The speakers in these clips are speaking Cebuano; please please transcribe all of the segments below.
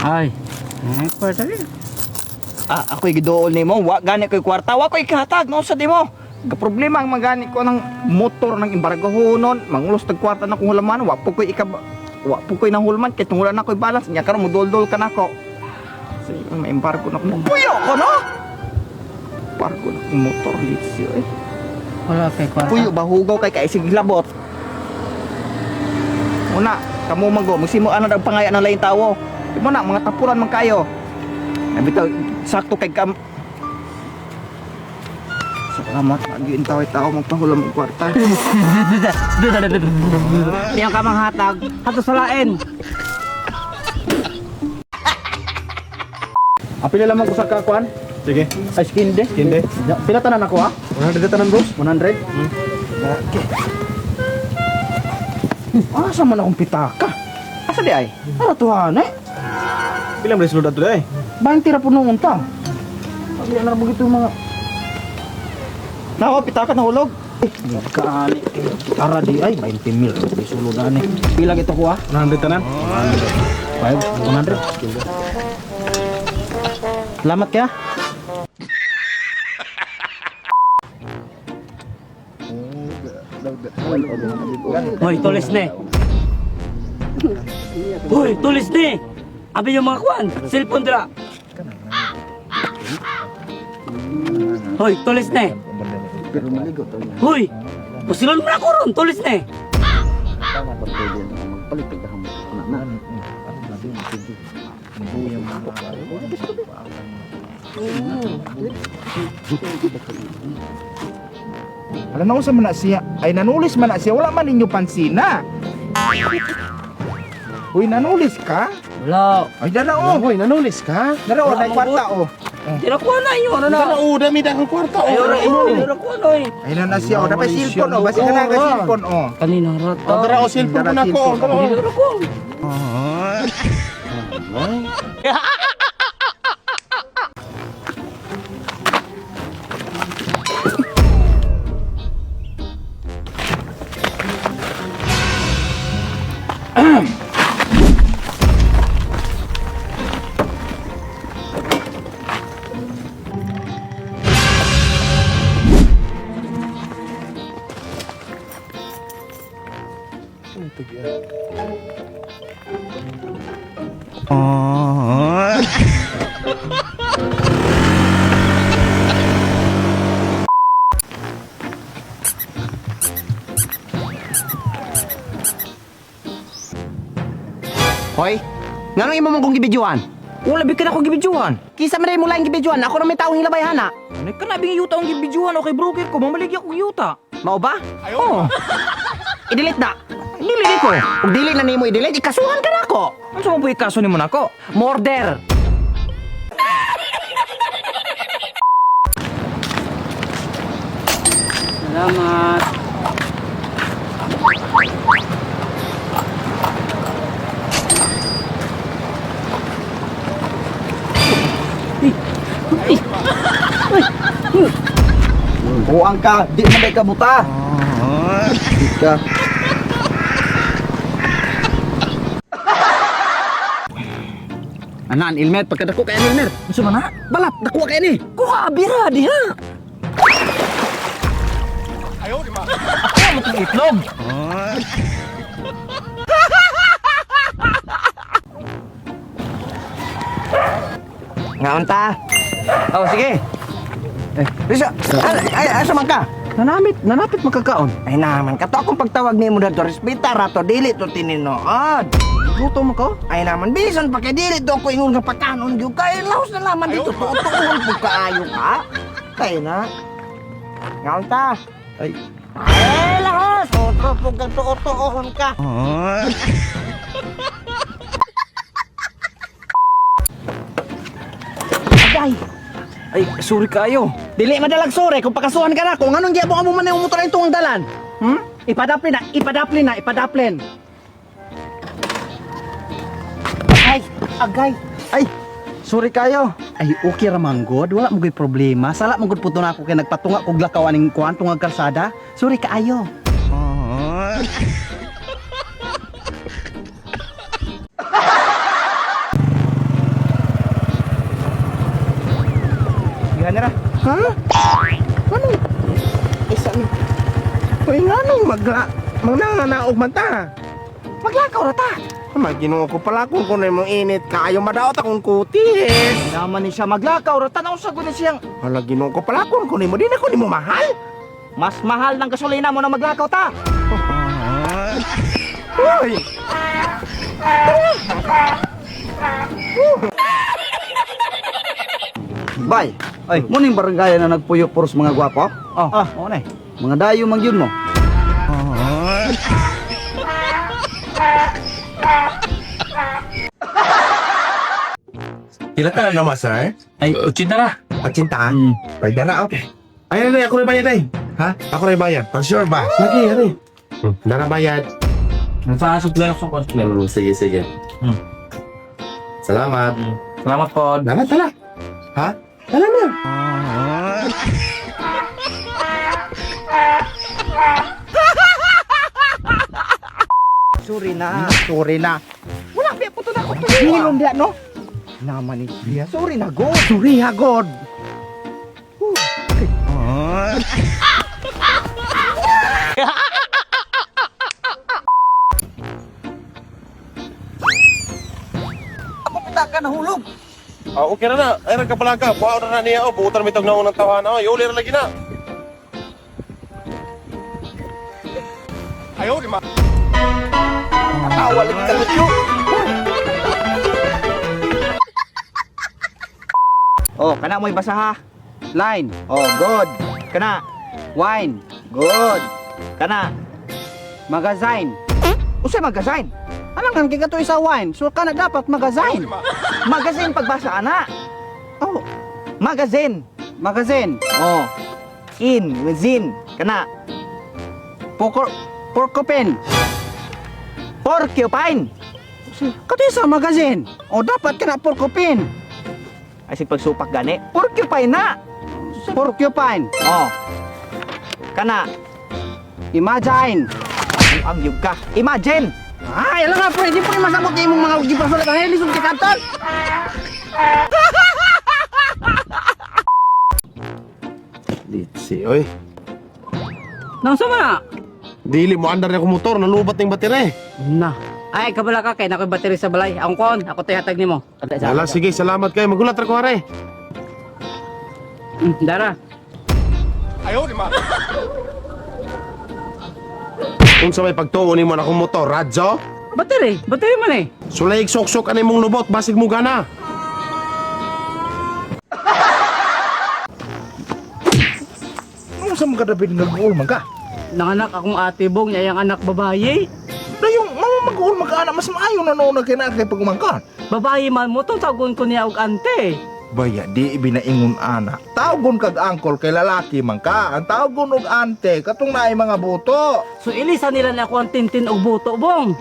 Ay. Ay, kwarta rin. Ah, ako'y giduol nimo, wa gani ko'y kwarta, wa ko'y kahatag, no sa di mo. Problema ang magani ko ng motor ng embargohonon, mangulos tag kwarta na kong hulaman, wa po ko'y ikab wa po ko'y nahulman kay tungulan na ko'y balance nya karon moduldol ka nako. Sige, may embargo na ko. Puyo ko no. Embargo na kong motor lisyo eh. Wala kay kwarta. Puyo ba hugaw kay kaisig labot. Una, kamo mago, magsimo ano ang pangaya ng laing tawo. Di mo na mga tapuran man kayo. Ay bitaw sakto kay kam. Salamat lagi tao tao magpahulam og kwarta. Diyan ka manghatag. Hato sa lain. Ang pila lamang ko sa kakuan? Sige. Ay, skinde. Kinde. Ya, pila tanan ako ha? 100 tanan, bros. 100? Okay. Asa man akong pitaka? Asa di ay? Ara tuhan eh. Pila man sulod ato day? 20 ra po noon ta. Pagli na begitu mga Nawa pitaka na hulog. Kaani. Ara di ay 20 mil. Di sulod ani. Pila gito ko ha? 100 tanan. 5 100. Salamat kaya. Hoy, tulis ni. Hoy, tulis ni. Abi yung mga kwan, cellphone dira. Hoy, tulis ni. Hoy, pusilon mo na ko ron, tulis ni. Alam na unsa man na siya. Ay nanulis man na siya. Wala man ninyo pansina. Uy, nanulis ka? Wala. Ay, dara oh. Hoy, nanulis ka? Dara oh, Wala nay man kwarta oh. Tira ko na inyo, ano na. Dara oh, dami dahil kwarta oh. Ayaw ra, ayaw ra ko na eh. Ay na na siya oh. Dapat cellphone oh. Basi ka na ka cellphone oh. Kanina rata. Oh, dara oh, cellphone ko Dara, na ko. cellphone. Dara, oh. Kanina ra ko. Hoy, nganong imo mong kong gibidyuhan? Wala bi ka na akong gibidyuhan. Kisa man mo laing gibidyuhan, ako ra may taong hilabay hana. Ano ka na bing yuta ang gibidyuhan okay broker ko, mamaligya ko yuta. Mao ba? Oo. I-delete na. Dili ko. Ug dili na nimo i-delete, ikasuhan ka nako. Ano man po ikaso nimo nako? Murder. Salamat. Buang ka, di man ka buta. Di ka. Anan, Ilmer, pagkadako kay Ilmer. Unsa man na? Balat, dako kay ni. Kuha bira diha. Ayaw di ma. Ako mo tong itlog. Ngaon ta. Oh, sige. Eh, Risa, ay, ay, asa man ka? Nanamit, nanapit makakaon. Ay naman, kato akong pagtawag nimo dadto, respeta rato, dili to tininood. Gutom mo ko? Ay naman, bisan pa kay dili to ako ingon nga pagkanon gyud kay laos na naman dito tuo-tuon pud kaayo ka. Kay na. Ngaon ta. Ay. Ay, lahos! Otro pug kang tuo-tuohon ka. Agay! Ay, sorry kayo. Dili madalag sore kung pakasuhan ka na kung anong giyabo mo man yung motor ang tungang dalan. Hmm? Ipadaplin na, ipadaplin na, ipadaplin. Agay, agay. Ay, sorry kayo. Ay, okay ra man god. Wala mo goy problema. Sala mo gud puto na ako kay nagpatunga kog lakaw aning kuan tungag kalsada. Sorry kaayo. Ha? Ano? Isa na. Uy, nga nung magla... Magnanganaog man ta. Maglakaw ra ta. Ama, Ginoo ko pala kung kuno mong init kaayo madaot akong kutis. Naman ni siya maglakaw ra tanaw sa gud ni siyang Hala, Ginoo ko pala kung kuno mo di na ko nimo mahal. mas mahal ng gasolina mo na maglakaw ta. Uy! Bay, ay, muning barangay na nagpuyo puros mga gwapo. Oh, ah, oo na eh. Mga dayo man gyud mo. Pila ka na naman, sir? Ay, 80 na. Pagsinta? Pwede na, okay. Ay, ay, ako rin bayad, ay. Ha? Ako rin bayad. Pag sure ba? Lagi, ano Nara bayad. Nagpasok lang ako sa konti. Sige, sige. Salamat. Salamat po. Tara, tara. Ha? Tara na. Sorry na. Sorry na. Wala pa puto na ako. Hilom diya no. Naman ni siya. Sorry na god. Sorry ha God. Ako pita ka nahulog. Ah, okay na na. Ay, nagkapalaka. Buha na na niya. Oh, buutan mo itong naunang tawahan. Oh, iuli na lagi na. Ayaw, di ma. Tawa lagi ka luyo. Oh, kana mo'y basa ha. Line, Oh, good. Kana. wine, Good. Kana. magazine. Unsay magazine? Alangan kay kato isa wine. So kana dapat magazine. Magazine pagbasa ana. Oh, Magazine. magazine. Oh. In, zin. Kana. Pokor porcupine. Porcupine. Kato isa magazine. Oh, dapat kana porcupine. Ay sig pagsupak gani. Porcupine na. Porcupine. Oh. Kana. Imagine. Ang yug ka. Imagine. Ay, alam nga, pre, di pa rin masabot niya imong mga gipasulat. Ay, lisod kay kanton. Litsi, oy. Nang sama na. Dili mo andar na akong motor. Nalubat na yung battery. Na. Ay, kabala ka kay nakoy battery sa balay. Ang kon, ako to'y hatag nimo. Wala, sige. Salamat kayo. Magulat ra ko, are. Dara. Ayaw, di ma. Unsa may pagtuo nimo na akong motor, radyo? Battery, battery man eh. Sulay sok-sok ani mong lubot, basig mo gana. Nung sa mga David nag-uul man ka. Nanganak akong ate bong, niya ang anak babae. Dayong mama mag-uul man ka ana mas maayo na noon na kay na kay pagumangkan. Babae man mo tong tagon ko niya og ante. Baya di ibinaingon ana. Tawgon kag angkol kay lalaki man ka. Ang tawgon og ante katong naay mga buto. So ilisa nila na ako ang tintin og buto bong.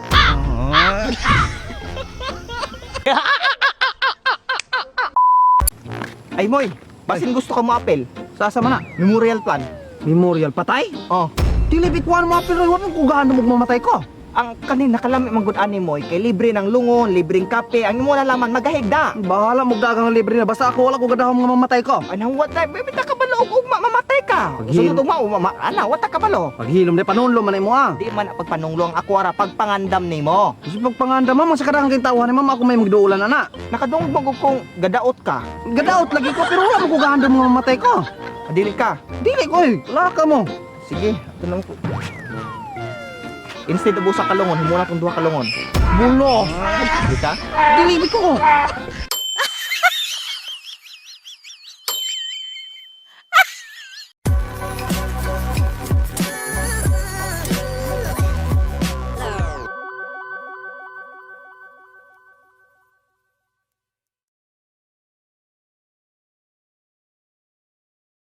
Ay moy, basin gusto ka mo apel. Sasa man na. Memorial plan. Memorial patay. Oh. Dili bikuan mo pero wa mo kugahan mo mamatay ko. Ang kanin nakalami man gud ani moy kay libre ng lungon, libreng kape, ang imo na laman magahigda. Bahala mo dagang libre na basta ako wala ko gadahom nga mamatay ko. Ay nang what na, bita ka balo og ugma mamatay ka. Paghil- Sunod ugma uma, ana wata ka balo. Paghilom de panunlo man imo ah. Di man pagpanunglo ang ako ara pagpangandam nimo. Kasi pagpanganda mama sa kadahang kay tawhan ni mama ako may magduulan ana. Nakadungog man gud kung gadaot ka. Gadaot lagi ko pero wala mo kugahan mo nga mamatay ko. Dili ka. Dili ko oy, wala ka mo. Sige, ato lang ko. Instead of usa ka lungon, himo na tong duha ka lungon. Bulo. Di ka? Dili ko.